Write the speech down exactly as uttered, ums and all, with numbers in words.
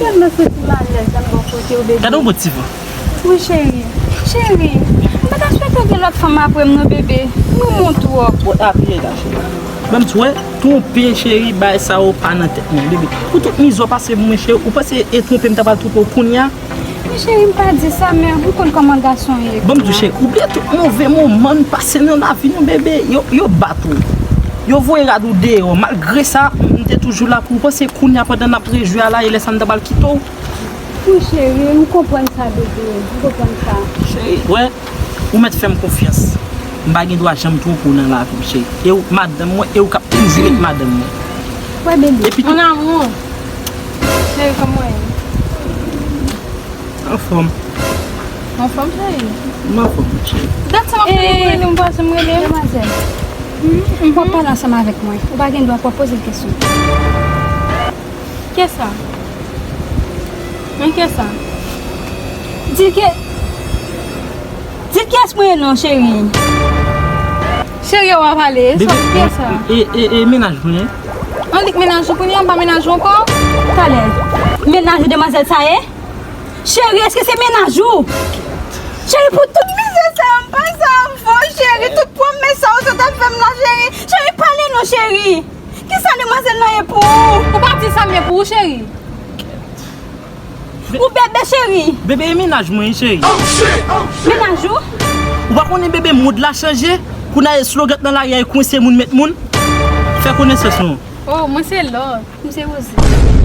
Mwen santi m alèz nan bò kote w, bebe. Gade yon bon ti van. Wi, cheri. Cheri, m pa ta swete w gen lòt fanm apre m non, bebe. M renmen w twòp. Bon, apiye la, cheri. Ban m di w, twonpe, cheri, bagay sa yo pa nan tèt mwen, bebe. Pou tout mizè w pase pou mwen, cheri, ou panse e twonpe m ta pral twonpe w kounye a? Men cheri, m pa di sa, men ou konn kòman gason ye. Ban m di w, cheri, ou bliye tout move moman n pase nan lavi nou, bebe. Yo, yo bat ou. Yo voye rad ou deyò. Malgre sa, m te toujou la pou ou. Panse kounye a pandan n ap rejwi a la, e lè sa m ta pral kite w? Wi, cheri, m konprann sa, bebe. M konprann sa. Cheri, wè, ou mèt fè m konfyans. M pa gen dwa janm twonpe w nan lavi m, cheri. E w madanm mwen, e w k ap toujou ret madanm mwen. Wè, bebe. Epi tou, mon amour. Cheri, kòman w ye? Anfòm. Anfòm, cheri? M anfòm, cheri. Dat sa m ap tann ou rele m, pa janm rele m. Demwazèl, m pral pale ansanm avèk mwen. Ou pa gen dwa pou w ap poze l kesyon. Kiyès sa? Men kiyès sa? Di l ke, di l kiyès mwen ye non, cheri. Cheri, w a pale. Bebe, kiyès sa? E, e, e mennaj mwen. An, li k mennaj ou kounye a, m pa mennaj ou ankò? Talè. Mennaj ou demwazèl sa ye? Cheri, èske se mennaj ou? Cheri, pou tout mizè sa yo, m pase anvan, cheri. Tout pwomès sa yo sot ap fè m la, cheri. Cheri, pale non, cheri. Kisa demwazèl nan ye pou ou? Ou pa di sa m ye pou ou, cheri. Ou bebe, cheri. Bebe, e mennaj mwen, cheri. Mennaj ou? Ou pa konnen, bebe, mond la chanje? Kounye a e slogan nan lari a, e kwense moun met moun. Fè konesans non. Oh, mwen se Love. M se Rosie.